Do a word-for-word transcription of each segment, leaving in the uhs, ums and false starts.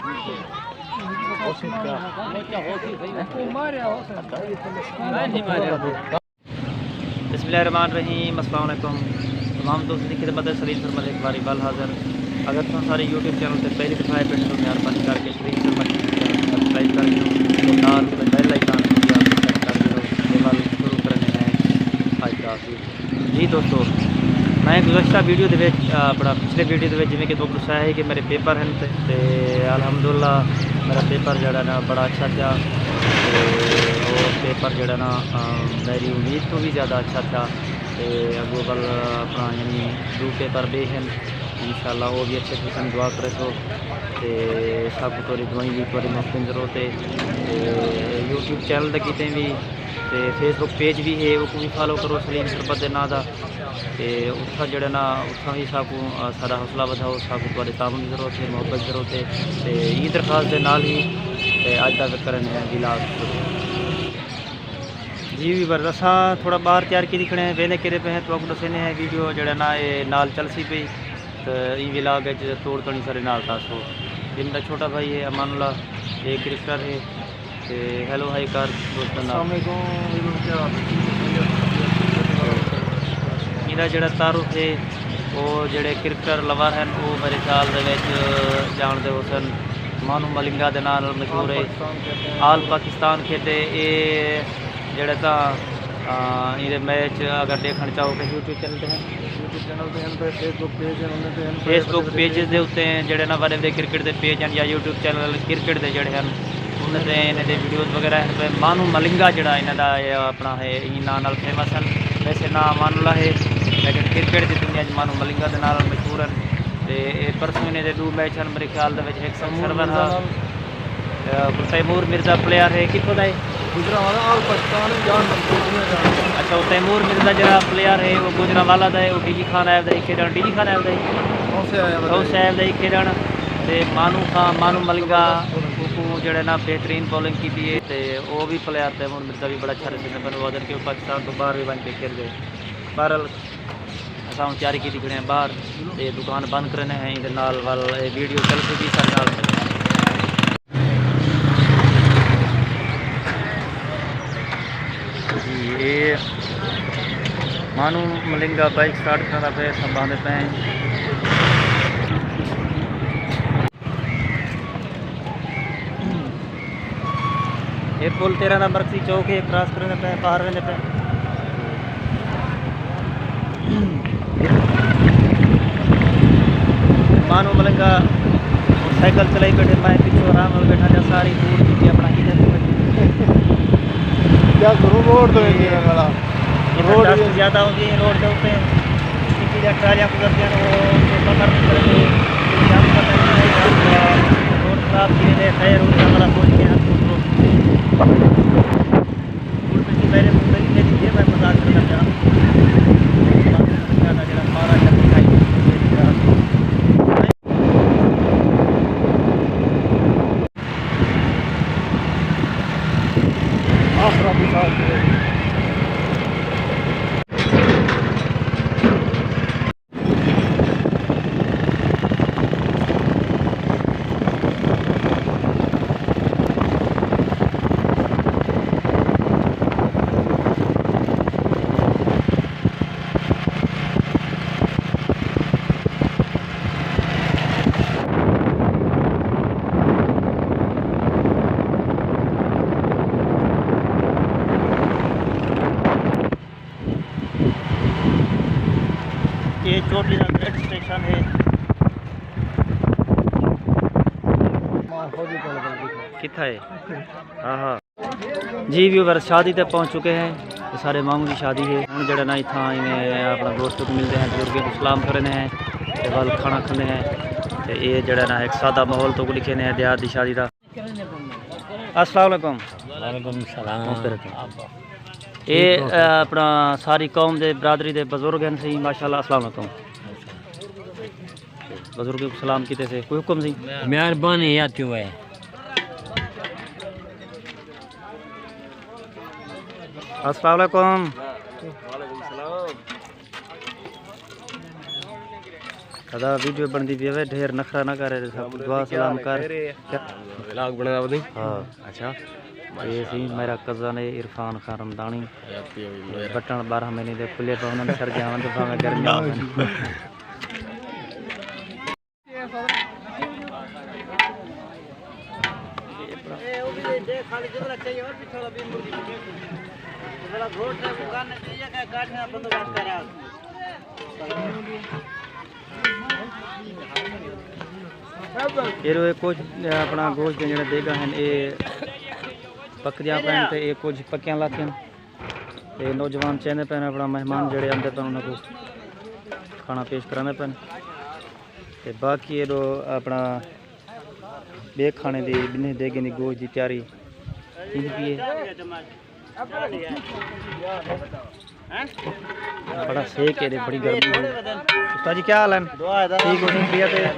بسم اللہ الرحمن الرحیم۔ السلام علیکم۔ تمام دوستاں دی خدمت اچ سلیم سرمد ہک واری ول حاضر۔ اگر تساں ساݙے یوٹیوب چینل تے پہلی دفعہ آئے پئے ہو تو مہربانی کر کے سلیم سرمد چینل سبسکرائب کر ݙیو تے نال تے بیل آئیکن کوں وی آپ پریس کر ݙیو۔ تے ول شروع کرݨے ہیں اڄ دا ویڈیو۔ جی دوستو، میں گزشتہ ویڈیو دے وچ، آ، اپݨا پچھلے ویڈیو دے وچ جیویں کہ تہاکوں ݙسایا ہے کہ میݙے پیپر ہن تے، تے الحمدللہ میݙا پیپر جیڑھا نا بڑا اچھا تھیا۔ تے او پیپر جیڑھا نا، آ، میݙی امید توں وی زیادہ اچھا تھیا۔ تے اڳوں ول اپݨا یعنی ݙو پیپر ٻئے ہن، انشاءاللہ او وی اچھے تھیسن، دعا کریسو۔ تے ساکوں تہاݙی دعائیں دی، تہاݙی محبتیں دی ضرورت ہے۔ تے یوٹیوب چینل دے کیتے وی، تے فیس بک پیج وی ہے، اوکوں وی فالو کرو سلیم سرمد دے ناں دا۔ تے اتھاں جیڑھا نا، اتھاں وی ساکوں، آ، ساݙا حوصلہ ودھاؤ، ساکوں تہاݙے تعاون دی ضرورت ہے، محبت دی ضرورت ہے۔ تے ایں درخواست دے نال ہی تے اڄ دا کرݨے ہیں ولاگ شروع۔ جی ویور، اساں تھوڑا ٻاہر تیار کیتی کھڑے ہیں، ویندے کیندے پئے ہیں، تہاکوں ݙسیندے ہیں۔ ویڈیو جیڑھا نا، اے نال چلسی پئی، تے ایں ولاگ اچ توڑ تݨی سارے نال تاسو۔ اے میݙا چھوٹا بھائی ہے امان اللہ، اے کرکٹر ہے۔ تے ہیلو ہائی کر دوستاں نال۔ السلام علیکم، ویور، کیا حال ہے؟ ایندا جیڑھا تعارف ہے، او جیڑھے کرکٹر لور ہن، او میݙے خیال دے وچ ڄاݨدے ہوسن، مانو ملنگا دے ناں نال مشہور ہے۔ آل پاکستان کھیݙے۔ اے جیڑھے تاں، آ، ایندے میچ اگر ݙیکھݨ چاہو کہ یوٹیوب چینل تے ہن۔ یوٹیوب چینل تے ہن، تے فیس بک پیج ہن، انہیں تے ہن، تے فیس بک وݙے وݙے پیجز دے اتے جیڑھے نا وݙے وݙے کرکٹ دے پیج ہن یا یوٹیوب چینل کرکٹ دے جیڑھے ہن، انہیں تے انہیں دے ویڈیوز وغیرہ ہن۔ تے مانو ملنگا جیڑھا انہاں دا اے اپݨا ہے، ایں ناں نال فیمس ہن۔ ویسے ناں امان اللہ ہے، لیکن کرکٹ دی دنیا اچ مانو ملنگا دے ناں نال مشہور ہن۔ تے اے پرسوں انہیں دے ݙو میچ ہن، میݙے خیال دے وچ ہک سنگ سرور ہا۔ تیمور مرزا پلیئر ہے، کتھوں دا ہے؟ گوجرانوالہ، آل پاکستان ہے، جان منصور، دنیا جان۔ اچھا، او تیمور مرزا جیڑھا پلیئر ہے، او گوجرانوالہ دا ہے، او ڈی جی خان ایپ دا ہی کھیݙݨ، ڈی جی خان ایپ دا ہی؟ کون سے آیا بتائیے؟ کون سے ایپ دا ہی کھیݙݨ۔ تے مانو خان، مانو ملنگا، اوکوں جیڑھے نا بہترین بولنگ کیتی ہے، تے او وی پلیئر تیمور مرزا وی بڑا اچھا رہندے نے، بنو ودن کہ او پاکستان توں باہر وی ونڄ کے کھیݙدے۔ بہرحال، اساں ہݨ تیاری کیتی کھڑے ہیں ٻاہر، تے دکان بند کرݨے ہیں، ایندے نال ول اے ویڈیو چلسی پئی، ساݙے نال بݨے۔ جی، اے مانو ملنگا بائیک سٹارٹ کرݨ دا پئے، اساں ٻاہندے پئے ہیں۔ اے پل تیرہ دا مرکزی چوک ہے، کراس کرݨے پئے، باہر ویندے پئے۔ مانو ملنگا موٹر سائیکل چلائی بیٹھے، میں پچھوں آرام نال بیٹھا، جا ساری دور کیتی اپݨا کیتے۔ کیا کروں، روڈ تو ہے جی، میرا والا۔ اتھاں روڈ ڈسٹ بھی زیادہ ہوندی ہے روڈ دے اتے، سٹی دیاں ٹرالیاں گزردیاں نے، او پیپر بھر نکلے، جام پتہ نہیں ہے، روڈ خراب تھی ویندے، خیر ہن کمرہ پہنچ گئے ہیں۔ ہن پچھوں میرے منہ تے نہیں دیکھیے، میں مذاق کردا پیا۔ جیڑھا مارا جلدی آئی۔ اے چوٹی دا گریٹ اسٹیشن ہے۔ کتھا ہے؟ ہاں، ہاں۔ جی ویور، شادی تے پہنچ چکے ہیں۔ اے سارے ماموں دی شادی ہے۔ ہݨ جیڑھا نا اتھاں ایویں اپݨا دوست کوں ملدے ہیں، بزرگیں کوں سلام کرݨے ہیں، تے ول کھانا کھاندے ہیں۔ تے اے جیڑھا نا ہک سادہ ماحول تہاکوں ݙکھیندے ہیں دیہات دی شادی دا۔ السلام علیکم۔ وعلیکم السلام۔ اے، اے اپݨا ساری قوم دے، برادری دے بزرگ ہن سئیں، ماشاءاللہ۔ السلام علیکم۔ بزرگ کوں سلام کیتے سے، کوئی حکم سئیں؟ مہربانی، یا تو ہے۔ السلام علیکم۔ وعلیکم السلام۔ ادا ویڈیو بݨدی پئی ہے، ڈھیر نخرہ نہ کرے، سب کوں دعا سلام کر۔ ولاگ بݨدا ودی؟ ہاں۔ اچھا۔ اے سی میرا کزن ہے عرفان خان رمدانی۔ بٹن بارہ مہینے دے کھلے پئے ہن، سردیاں ہوون تے بھاویں گرمیاں ہوون۔ اے رو اے کجھ اپݨا گوشت دے جڑے دیگا ہن، اے پکدیاں پئن تے اے کجھ پکیاں لاتھن۔ تے نوجوان چیندے پئن اپݨا مہمان جڑے آندے پئن انہاں کوں کھانا پیش کراندے پئن۔ تے باقی ایݙو اپݨا ٻئے کھانے دی ٻنہیں دیگیں دی گوشت دی تیاری تھیندی پئی ہے۔ بڑا سیک ہے، بڑی گرمی ہے۔ استاد جی، کیا حال ہے؟ ٹھیک ہو؟ خیریت ہے؟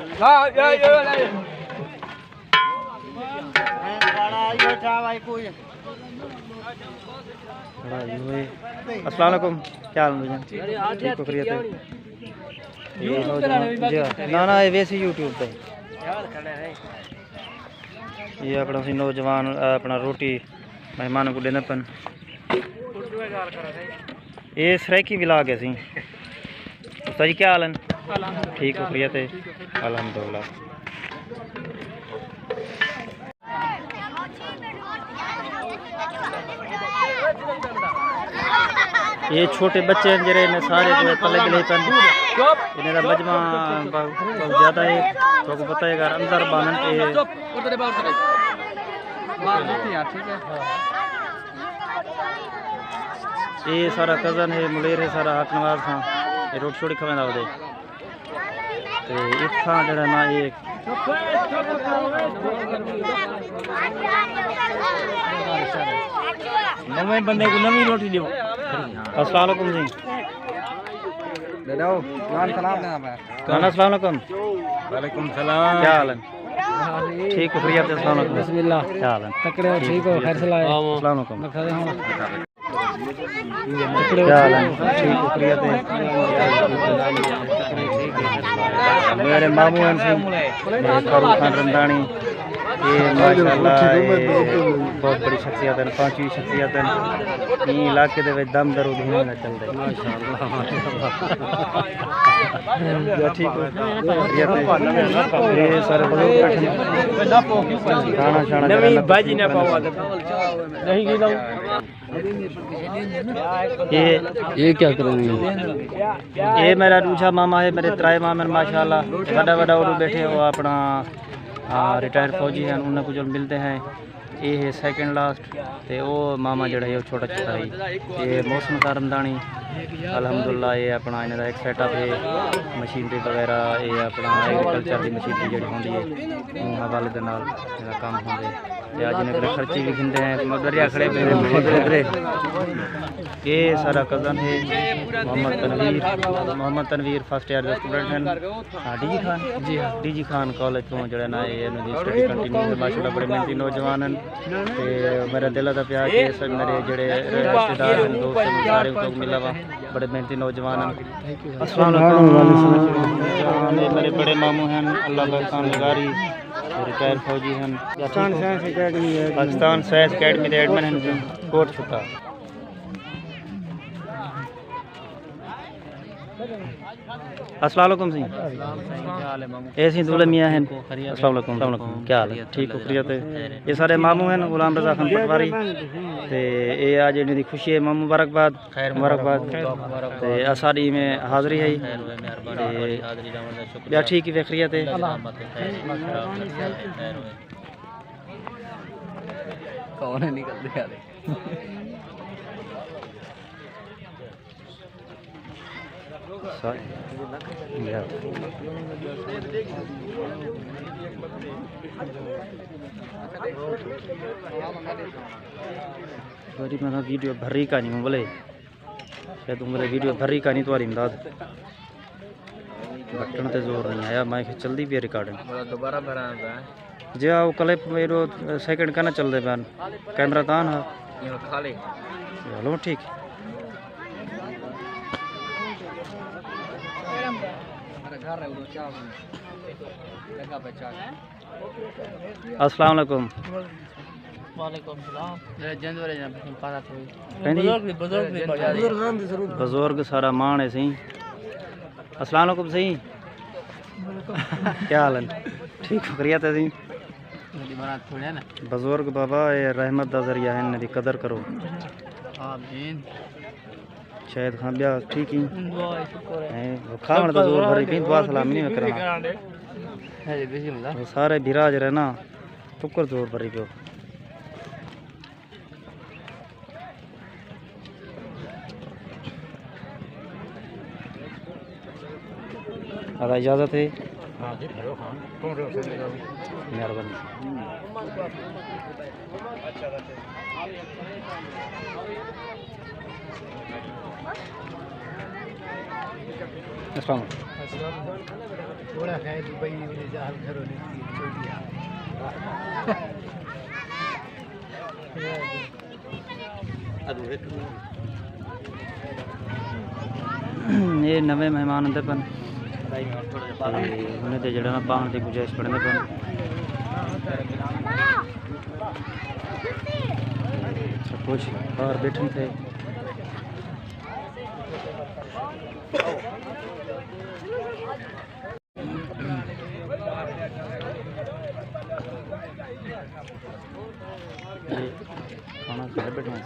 بڑا ایہو ہے۔ السلام علیکم، کیا حال ہے بھائی جان؟ ٹھیک ہو؟ خیریت ہے؟ یہ نوجوان، جی ہاں۔ نہ، نہ، یہ ویسے یوٹیوب پہ۔ یہ اپݨا سی نوجوان، اپݨا روٹی مہماناں کوں ݙیندے پن۔ یہ سرائیکی ولاگ ہے سی۔ استاد جی، کیا حال ہیں؟ ٹھیک ہو؟ خیریت ہے؟ الحمدللہ۔ یہ چھوٹے بچے ہیں جڑے، انہیں سارے جو ہے پلے گلے پن۔ انہیں دا مجمع بہت، بہت زیادہ ہے۔ تو کو پتہ ہے، اگر اندر بانن تے یہ سارا کزن ہے، ملیر ہے سارا، حق نواز خان۔ یہ روٹی شوٹی کھویندا ودے۔ تے اتھاں جڑا نا، یہ نویں بندے کوں نویں روٹی ݙیو۔ السلام علیکم جی۔ ݙیݙو، وعلیکم السلام۔ نانا، السلام علیکم۔ وعلیکم السلام۔ کیا حال ہے؟ ٹھیک ہو؟ خیریت ہے؟ السلام علیکم۔ بسم اللہ۔ کیا حال ہے؟ تکڑے ہو؟ ٹھیک ہو؟ خیر سلام ہے؟ السلام علیکم۔ کیا حال ہے؟ ٹھیک ہو؟ خیریت ہے؟ میرے ماموں ہیں سی، میرے فاروق خان رمدانی۔ یہ ماشاءاللہ، یہ بہت بڑی شخصیت ہیں، پانچویں شخصیت ہیں۔ ایں علاقے دے وچ دم درود ہی نہ چلدے۔ ماشاءاللہ، ماشاءاللہ۔ ٹھیک ہو؟ خیریت ہے؟ یہ سارے بزرگ بیٹھے ہیں۔ کھانا شانا نویں کرانا۔ باجی نہ پاؤ۔ نہیں گی لو۔ یہ، یہ کیا کریں گے؟ یہ میرا ݙوجھا ماما ہے، میرے ترائے ماما ہیں ماشاءاللہ۔ وݙا وݙا اُڈو بیٹھے، وہ اپݨا، آ، ریٹائرڈ فوجی ہیں، انہاں کوں جو ملدے ہیں۔ یہ ہے سیکنڈ لاسٹ، تے او ماما جڑا ہے، وہ چھوٹا چھوٹا ہے۔ یہ محسن خان رمدانی، الحمدللہ، یہ اپݨا انہاں دا ایک سیٹ اپ ہے، مشینری وغیرہ، یہ اپݨا ایگریکلچر دی مشینری جڑی ہوندی ہے، اوں حوالے دے نال انہاں دا کم ہوندے۔ تے اڄ انہیں کوں خرچی بھی گھندے ہیں، مگر یہ کھڑے پئے ہیں۔ یہ سارا کزن ہے محمد تنویر، محمد تنویر فرسٹ ایئر دا اسٹوڈنٹ ہیں۔ ہاں، ڈی جی خان؟ جی ہاں۔ ڈی جی خان کالج توں جڑا نا، یہ انہاں دی اسٹڈی کنٹینیو ہے، ماشاءاللہ بڑے محنتی نوجوان ہیں۔ تے میرا دل دا پیا کہ سب میرے جڑے رشتہ دار ہیں، دوست ہیں، سارے کوں ملا وا، بڑے محنتی نوجوان ہیں۔ السلام علیکم۔ یہ میرے بڑے ماموں ہیں، اللہ بخش خان لغاری، ریٹائر فوجی ہیں۔ پاکستان سائنس اکیڈمی دے ایڈمن۔ پاکستان سائنس اکیڈمی دے ایڈمن ہیں، کوٹ چھٹا۔ السلام علیکم سی۔ اے سی دولے میاں ہیں۔ السلام علیکم، السلام علیکم۔ کیا حال ہے؟ ٹھیک ہو؟ خیریت ہے؟ یہ سارے ماموں ہیں، غلام رضا خان پٹواری۔ تے اے اڄ انہاں دی خوشی ہے، ماموں مبارکباد۔ مبارکباد۔ تے اساݙی میں حاضری ہے۔ تے ٻیا ٹھیک ہے، خیریت ہے؟ کون ہے نکلدے آلے؟ سا-، یا۔ وری میں ویڈیو بھری کائنی بولے۔ شاید عمر ویڈیو بھری کائنی تہاݙی امداد۔ بٹن تے زور نہیں آیا، میں کہ چلدی پئی ریکارڈنگ۔ بولا دوبارہ بھرا آندا ہے۔ جی ہاں، وہ کلپ میرو سیکنڈ کنا چلدے پئن۔ کیمرہ تاں ہا۔ یہ خالی۔ چلو ٹھیک۔ السلام علیکم۔ وعلیکم السلام۔ جند والے جناب، پارا تھوڑی۔ کہیں جی؟ بزرگ دی، بزرگ دی۔ بزرگ سارا مان ہے سئیں۔ السلام علیکم سئیں۔ کیا حال ہے؟ ٹھیک ہو، خیریت ہے سئیں؟ بزرگ بابا، اے رحمت دا ذریعہ ہے، انہاں دی قدر کرو۔ آمین۔ شاہد خان، ٻیا ٹھیک ہیں؟ دعا ہے، شکر ہے۔ ہیں، کھاوݨ دا زور بھری پئی، دعا سلام نہیں کرݨا۔ ہے جی، بسم اللہ۔ او سارے بھرا جیڑھے نا، ٹکر زور بھری پیو۔ ادا اجازت ہے؟ ہاں جی، بھرو خان۔ کون رہو سر؟ مہربانی۔ السلام علیکم۔ السلام علیکم۔ تھوڑا خیر دبئی میں جہل گھروں نے کی چھوٹی آ۔ اے نویں مہمان آندے پن۔ تے انہیں تے جڑا نا پاوݨ دی گنجائش بݨدے پن۔ سب کچھ باہر بیٹھن تھے۔ کھانا کھا بیٹھے ہیں۔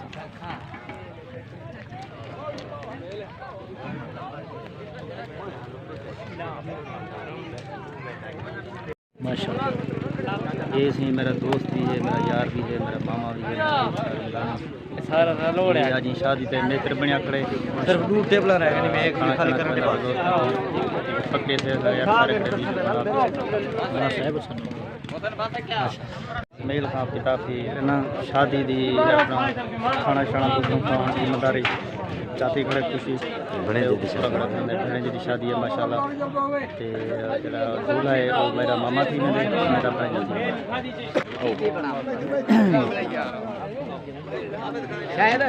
ماشاءاللہ۔ یہ سی میرا دوست بھی ہے، میرا یار بھی ہے، میرا ماما بھی ہے، میرا دوست بھی ہے۔ سارا رلوڑ ہے۔ یہ آج شادی تے میتر بنیا کھڑے۔ صرف دو ٹیبل رہ گئے، میں ایک کھانا خالی کھانا کرنے کھانا بعد۔ پکے سے یار سارے کھڑے بھی۔ میل صاحب کی کافی نا شادی دی اپنا کھانا شانا کھاوݨ دی مداری چاتی کھڑے خوشی۔ بھݨیجے دی شادی۔ بھݨیجے دی شادی ہے ماشاءاللہ۔ تے جڑا دولہا ہے، او میرا ماما تھی ویندے، میرا بھݨیجا تھی ویندے۔ شاید۔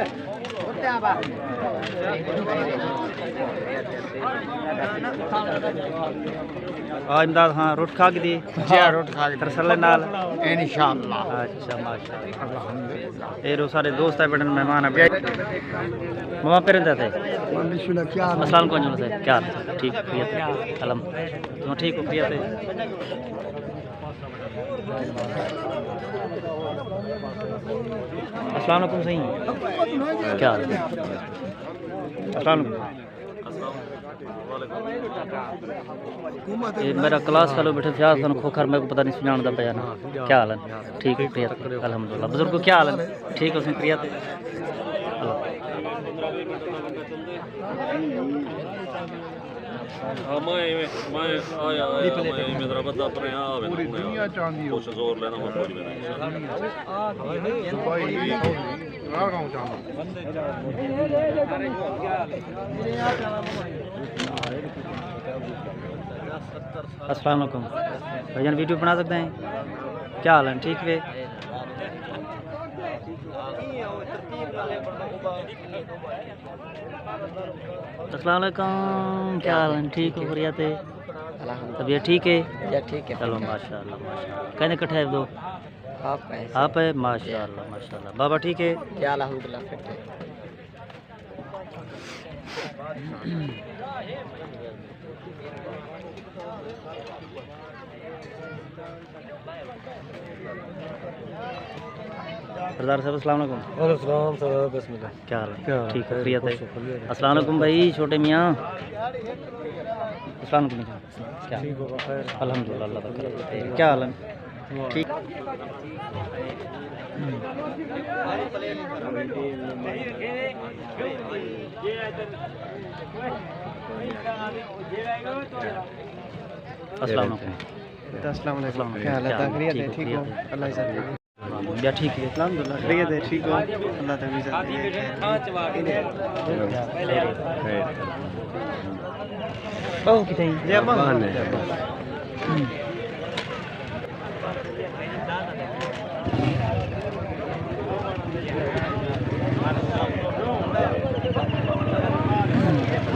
آ امداد، ہاں، روٹ کھا کے دی؟ جی ہاں، روٹ کھا کے دی۔ تسلے نال؟ انشاءاللہ۔ اچھا، ماشاءاللہ۔ الحمدللہ۔ اے رو سارے دوست ہے، بیٹھے مہمان ہے، بیٹھے۔ ماما پرندے تھے۔ السلام علیکم جناب صاحب، کیا حال ہے؟ ٹھیک، خیریت ہے؟ الحمد۔ تم ٹھیک ہو، خیریت ہے؟ السلام علیکم سئیں۔ کیا حال ہے؟ السلام علیکم۔ اے میرا کلاس فیلو بیٹھے فیاض خان کھوکھر، میرے کو پتہ نہیں سنجان دا پیا نا۔ کیا حال ہے؟ ٹھیک ہے، خیریت ہے؟ الحمدللہ۔ بزرگو کیا حال ہے؟ ٹھیک ہو سئیں، خیریت ہے؟ ہاں، میں ایویں، میں آیا، آیا، میں ایویں ذرا بدھا پرے آ وینا، پوری دنیا چاہندی ہو۔ کچھ زور لینا، میں پہنچ وینا۔ دبئی، سعودی، ہر گاؤں چاہندی۔ السلام علیکم بھائی جان، ویڈیو بݨا سڳدے ہیں؟ کیا حال ہے؟ ٹھیک وے؟ السلام علیکم، کیا حال ہے؟ ٹھیک ہو، خیریت ہے؟ الحمدللہ۔ طبیعت ٹھیک ہے؟ طبیعت ٹھیک ہے۔ چلو، ماشاءاللہ، ماشاءاللہ۔ کہندے کٹھے دو؟ آپ کا ہے؟ آپ ہے؟ ماشاءاللہ، ماشاءاللہ۔ بابا ٹھیک ہے؟ جی، الحمدللہ، فٹ ہے۔ سردار صاحب، السلام علیکم۔ وعلیکم السلام، سردار، بسم اللہ۔ کیا حال ہے؟ کیا حال ہے؟ ٹھیک ہے، خیریت ہے؟ خوش ہو، خیریت ہے۔ السلام علیکم بھائی، چھوٹے میاں۔ السلام علیکم۔ کیا؟ ٹھیک ہو، بخیر؟ الحمدللہ، اللہ کا کرم ہے۔ کیا حال ہے؟ ٹھیک۔ السلام علیکم۔ السلام علیکم۔ السلام علیکم۔ کیا حال ہے؟ کیا حال ہے؟ خیریت ہے؟ ٹھیک ہو؟ ٹھیک ہو؟ خیریت ہے؟ اللہ عزت۔ بیا ٹھیک ہے۔ الحمدللہ، خیریت ہے، ٹھیک ہو؟ اللہ تعالیٰ عزت۔ بہو کتھے ہیں؟ جی، ابا۔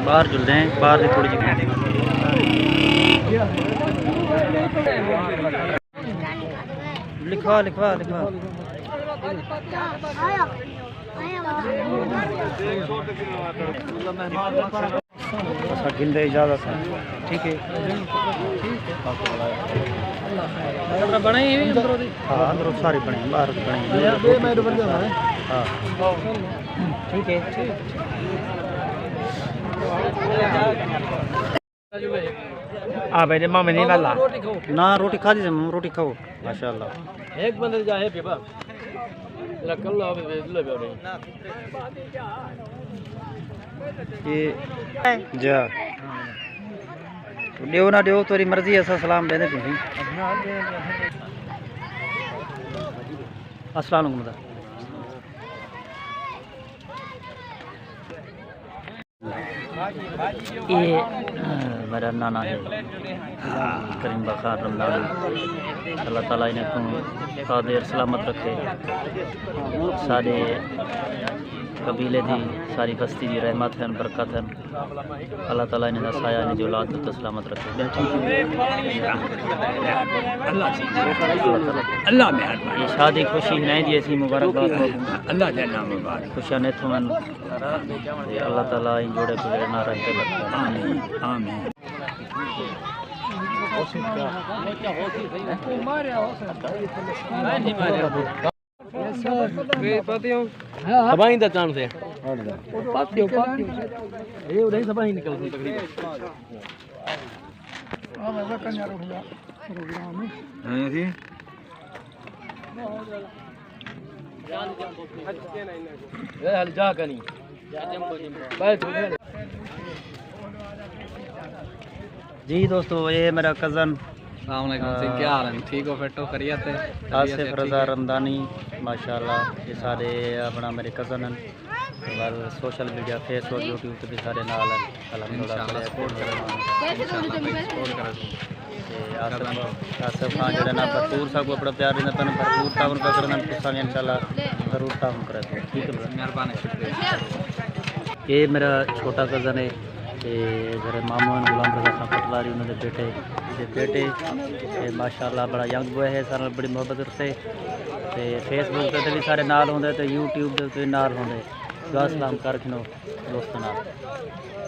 باہر جلدے ہیں، باہر دی تھوڑی جی۔ لکھوا، لکھوا، لکھوا۔ اساں گھندے اجازت ہے۔ ٹھیک ہے۔ بݨائی ہوئی اندروں دی؟ ہاں، اندروں ساری بݨائی، ٻاہر بݨائی۔ ہاں۔ ٹھیک ہے۔ آ بھائی، ماما نہیں والا۔ نہ، روٹی کھا دی، روٹی کھاؤ۔ ماشاءاللہ۔ ایک بندے جا ہے پیپا۔ میرا کلہ ہوے ویج لے بیٹھے۔ یہ جا۔ ݙیو نہ ݙیو، تیری مرضی ہے، اساں سلام ݙیندے پئے ہیں۔ السلام علیکم۔ اے میرا نانا ہے، کریم بخار رمضانی۔ اللہ تعالیٰ انہیں کوں تا دیر سلامت رکھے۔ سارے قبیلے دی، ساری بستی دی رحمت ہن، برکت ہن۔ اللہ تعالیٰ انہیں دا سایہ، انہیں دی اولاد تے سلامت رکھے۔ اللہ، اللہ مہربانی۔ یہ شادی خوشی ہنائیں دی اسی مبارکباد ہو۔ اللہ دے نام مبارک۔ خوشیاں نے تھون۔ تے اللہ تعالیٰ ایں جوڑے کوں نہ رکھے۔ آمین، آمین۔ تباہی دا چانس ہے۔ یہ ادھر ہی تباہی نکل تقریباً۔ ہاں جی۔ جی دوستو، یہ میرا کزن۔ السلام علیکم سئیں، کیا حال ہے؟ ٹھیک ہو، فٹ ہو، خیریت ہے؟ آصف رضا رمضانی، ماشاءاللہ، یہ سارے اپنا میرے کزن ہیں۔ ول سوشل میڈیا، فیس بک، یوٹیوب تے بھی سارے نال ہیں۔ الحمدللہ۔ انشاءاللہ سپورٹ کرو۔ انشاءاللہ بھائی سپورٹ کرو۔ تے آصف، آصف خان جڑا نا بھرپور ساکوں اپݨا پیار ݙیندا پئے، بھرپور تعاون پیا کرن، تساں وی انشاءاللہ ضرور تعاون کرے۔ ٹھیک ہے بھرا؟ مہربانی، شکریہ۔ یہ میرا چھوٹا کزن ہے، تے میرے ماموں ہیں غلام رضا خان پٹواری، انہاں دے بیٹے، دے بیٹے، تے ماشاءاللہ بڑا ینگ بوائے ہے، سارے نال بڑی محبت رکھدے۔ تے فیس بک تے بھی سارے نال ہوندے، تے یوٹیوب تے بھی نال ہوندے۔ دعا سلام کر گھنو دوستاں نال۔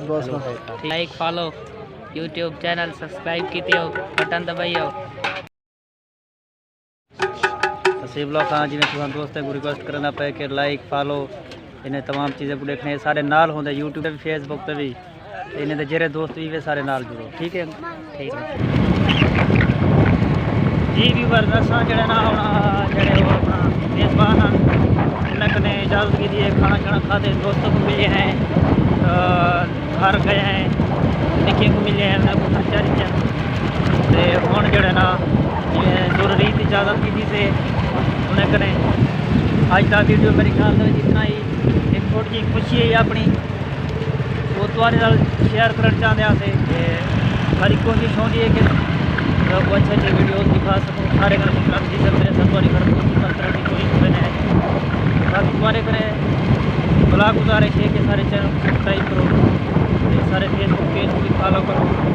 دعا سلام۔ Like, follow, YouTube channel subscribe کیتے ہو، بٹن دبائی ہو۔ حسیب اللہ خان جی نے تساں دوستاں کوں ریکویسٹ کرنا پئے کہ لائک، فالو، انہیں تمام چیزیں کو دیکھنے سارے نال ہوندے، یوٹیوب تے بھی، فیس بک تے بھی۔ تے انہیں دے جیڑھے دوست وی وے سارے نال جڑو، ٹھیک ہے؟ ٹھیک ہے۔ جی ویورز، اساں جڑے نا ہن جڑے او اپݨا میزبان ہن، انہاں کنے اجازت گھدی ہے، کھانا شانا کھادے، دوستاں کوں ملے ہیں، آ، گھر ڳئے ہیں، نکیاں کوں ملے ہیں، انہاں کوں خرچہ ݙتے۔ تے ہݨ جڑے نا، جیویں ضروری اجازت گھدی سے انہاں کنے۔ اڄ دا ویڈیو میرے خیال دے وچ اتنا ہی۔ ایک چھوٹی جی خوشی ہے اپݨی۔ او تہاݙے نال شیئر کرݨ چاہندے ہاسے تے ساݙی کوشش ہوندی ہے کہ تہاݙے کوں اچھے اچھے ویڈیوز ݙکھا سڳوں، سارے کنے پہنچا سڳوں۔ میرے ساتھ تہاݙی بھرپور مدد کرݨ دی کوشش کریندے ہیں۔ باقی تہاݙے کنے بلا گزارش ہے کہ سارے چینل کوں سبسکرائب کرو تے سارے فیس بک پیج کوں وی فالو کرو۔